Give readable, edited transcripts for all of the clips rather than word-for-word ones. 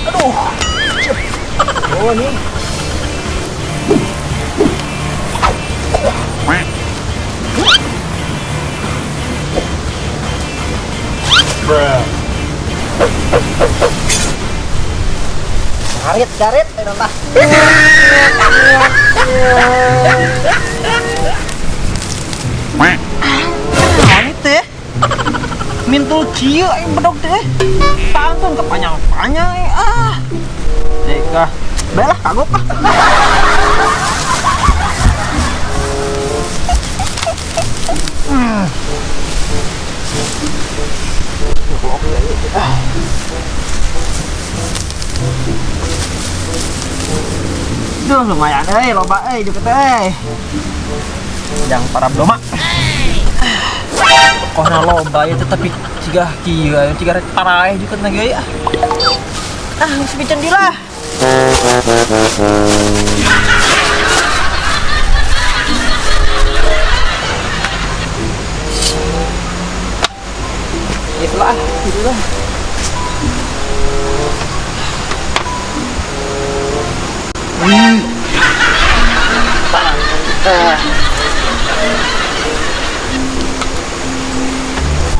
Aduh. Oh, nih. Karit, karit, ayo tah. Ah, ini teh. Mintul kieu aing bedog teh. Pantun kepanjang-panjang ah. Deka. Baiklah kagok ah. Duh, lumayan euy, loba euy juga teh. Yang para bloma. Pokoknya loba ya tetapi cigah kieu cigah rek paraeh juga teh ge ah. Ah, geus piceun di lah. Itulah, itulah.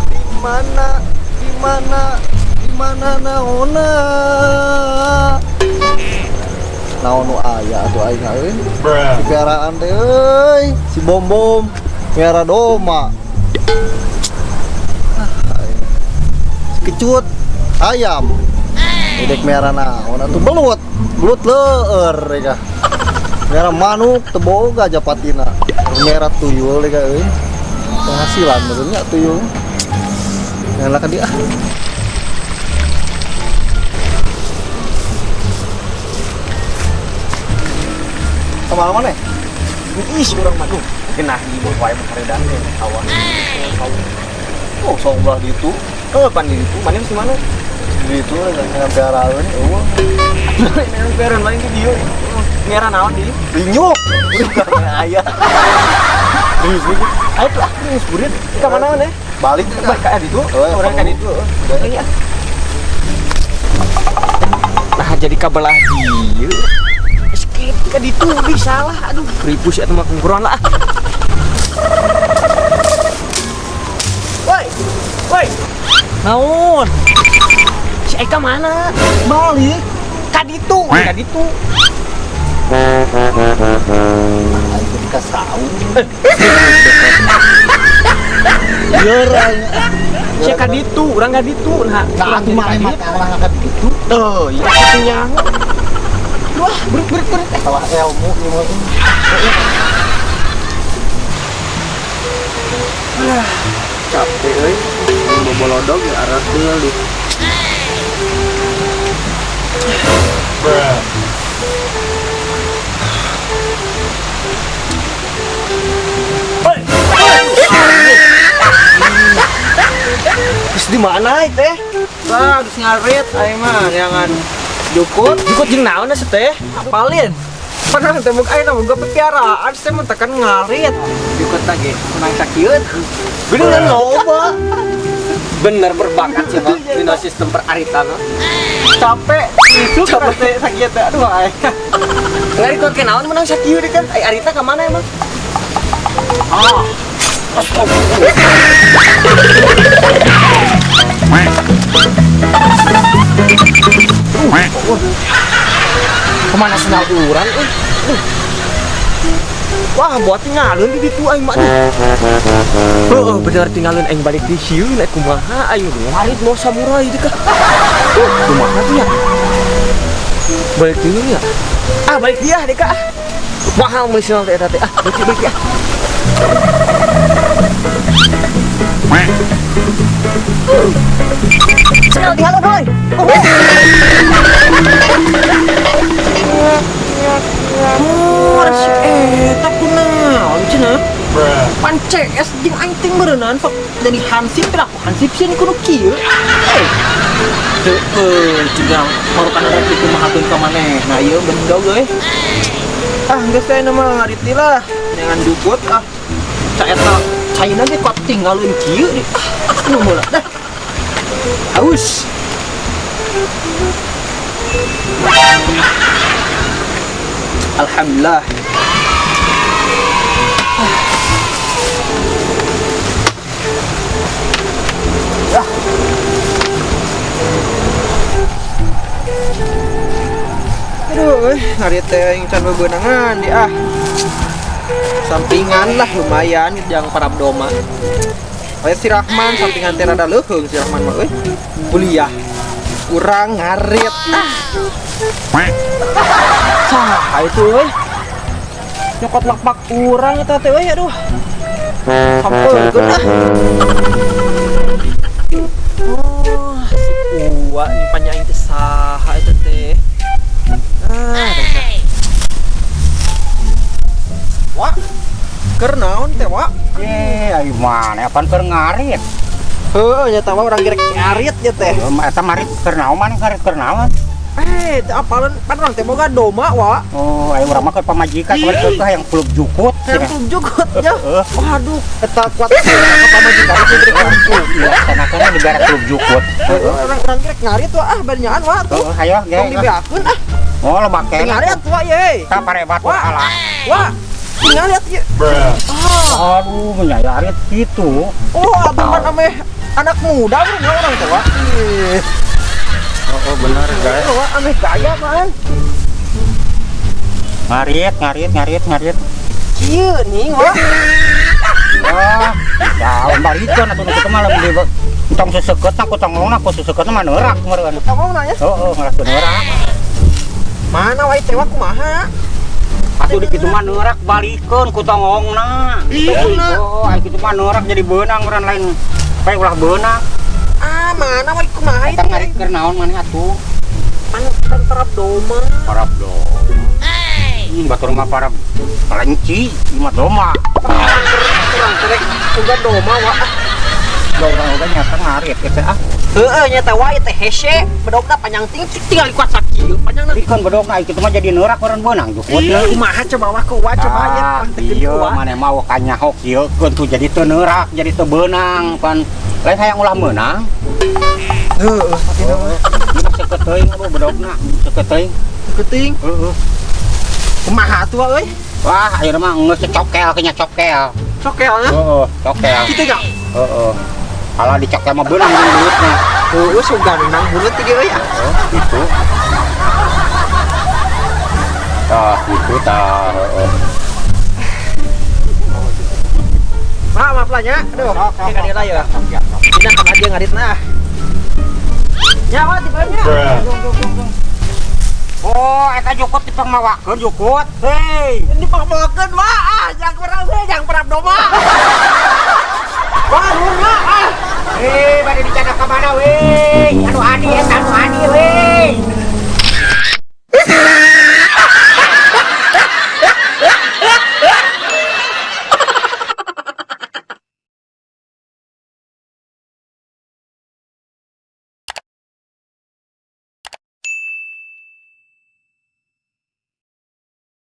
Di mana, di mana naona? Naon nu aya atuh aing euy. Si piaraan teh euy, si bom bom miara doma. Si kecut ayam. Edek miara naon atuh belut. Belut leueur rek. Miara manuk teu boga japatina. Miara tuyul rek euy. Penghasilan maksudnya tuyul. Nyala ka dia. Kemana mana? Ih, urang mah duh. Genah di bawah wae haredan teh sawah. Oh, sawah belah ditu. Oh, pan di ditu. Mana sih mana? Di ditu dengan piaraan eueuh. Dengan piaraan lain di dieu. Miara naon di? Linyuk. Udah aya. Ayo tuh ah, geus burit. Ka mana mana? Balik balik ka ditu. Urang ka ditu. Iya. Nah, jadi kabelah dieu. Skip ka ditu di salah. Aduh, ribu sih atuh mah kungkuran lah. Woi. Woi. Naon? Si Eka mana? Balik ka ditu, ka ditu. Aing teh kasaung. Yeurang. Si ka ditu, urang ka ditu. Nah, nah atuh mah mah urang ka ditu. Teuh, ieu atuh nyaho. Wah, berit berit berit. Salah ilmu ieu mah. Ah, capek euy. Bobolodog ya arah deui. Bruh. Terus di mana teh? Lah, geus ngarit aing mah neangan jukut. Jukut jeung naon asa teh? Apalin. Pernah teh boga aing boga piaraan teh mun tekan ngarit. Jukut lagi menang sakieu. Bener loba. Bener berbakat sih mah dina sistem peraritan mah. Capek, isuk teh sakieu teh aduh aing. Ngarit ke naon menang sakieu deui kan? Ai arita ka mana emang? Ah. Kemana sendal urang euy? Wah, buat tinggalin di ditu aing mah. Heeh, bener tinggalin aing balik di sieu nek kumaha aing ngarit mau samurai teh kah. Kumaha tuh ya? Balik dulu ya. Ah, balik dia deh kah. Mahal meuli sendal teh eta teh. Ah, balik balik ya. Sendal dihalau boy. Oh, si eta kunaon cenah? Pan CS jeung aing teh meureunaan sok jadi hansip lah, hansip sieun kudu kieu. Heueuh, cenah marukan rek kitu mah hatun ka maneh. Nah, ieu bendog euy. Ah, geus teh mah ngarit lah. Jangan jukut ah. Ca eta Caina ge kuat tinggalin kieu di. Ah, nu heula dah. Haus. Alhamdulillah. Ya. Aduh, ngarit teh aing can bebenangan di ah. Sampingan lah lumayan gitu yang parab doma. Kayak si Rahman sampingan teh rada leuheung si Rahman mah euy. Kuliah. Urang ngarit ah. Saha itu euy? Nyokot lakpak urang eta teh euy aduh. Sampeurkeun ah. Oh, si Uwa nih panya aing teh saha eta teh. Ah, Wak, keur naon teh, Wak? Eh, ayo mana apaan keur ngarit? Heuh, nya tah urang gerek ngarit ya teh. Eta marit keur naon maneh ngarit keur naon? Eh, teu apalan pan urang teh boga doma, Wak. Oh, ayo urang mah keur pamajikan kemarin keur hayang klub jukut. Hayang klub jukut nya. Heeh. Waduh, eta kuat ka pamajikan teh dari klub. Dilaksanakeun di klub jukut. Heeh, urang gerek ngarit wah ah banyaan Wak tuh. Heeh, hayo ge. Tong dibeakeun ah. Oh, loba keneh. Ngarit Wak ye. Tah pare batur alah. Wak, tinggal lihat ya. Ah. Aduh, menyayarit gitu. Oh, abang kan ameh anak muda bro, orang tua. Oh, bener guys. Oh, ameh gaya kan. Ngarit, ngarit, ngarit, ngarit. Kieu nih, wah. Wah, ya balikeun atuh nu kitu mah lamun di tong sesekeutna ku tongongna ku sesekeutna mah neurak meureun. Tongongna ya? Heeh, ngaras neurak. Mana wae teh kumaha? Atuh di kitu mah neurak balikeun ku tongongna. Tongongna. Oh, ai kitu mah neurak jadi beunang meureun lain bae ulah beunang. Ah, mana wae kumaha itu? Ngarit keur naon maneh atuh? Pan parab doma. Parab doma. Batur mah parab kelenci, ieu mah doma. Urang teh sugan doma wa. Da urang oge nyata ngarit teh ah. Heeh, nyata wae teh hese, bedogna panjang ting tinggal dikuat sakieu panjangna. Dikeun bedogna ai kitu mah jadi neurak meureun beunang jukutna. Kumaha coba wa ku wa coba nya pangtekeun ku wa. Maneh mah kanyaho kieu keun tuh jadi teu neurak, jadi teu beunang pan. Lain hayang ulah meunang. Heeh, pasti mah. Ieu seukeut teuing aduh bedogna, seukeut teuing. Seukeut teuing? Heeh. Kumaha atuh euy? Wah, ayeuna mah geus cokel kenya cokel. Cokelnya? Heeh, cokel. Kitu nya? Heeh. Kalau dicokel mah beunang jeung beulutna. Heeh, sugan nang bulut ti euy ah. Oh, gitu. Tah, gitu tah, heeh. Pak, maaf lah nya. Aduh, kayak ka dieu ya. Pindah ka dia ngaritna. Nyawa tiba nya. Oh, eta jukut dipangmawakeun jukut. Hei, dipangmawakeun wah, ah, jangan perang we, jangan perang doma. Wah, nuhun ah. Eh, bade dicadak ka mana we? Anu adi eta anu adi we.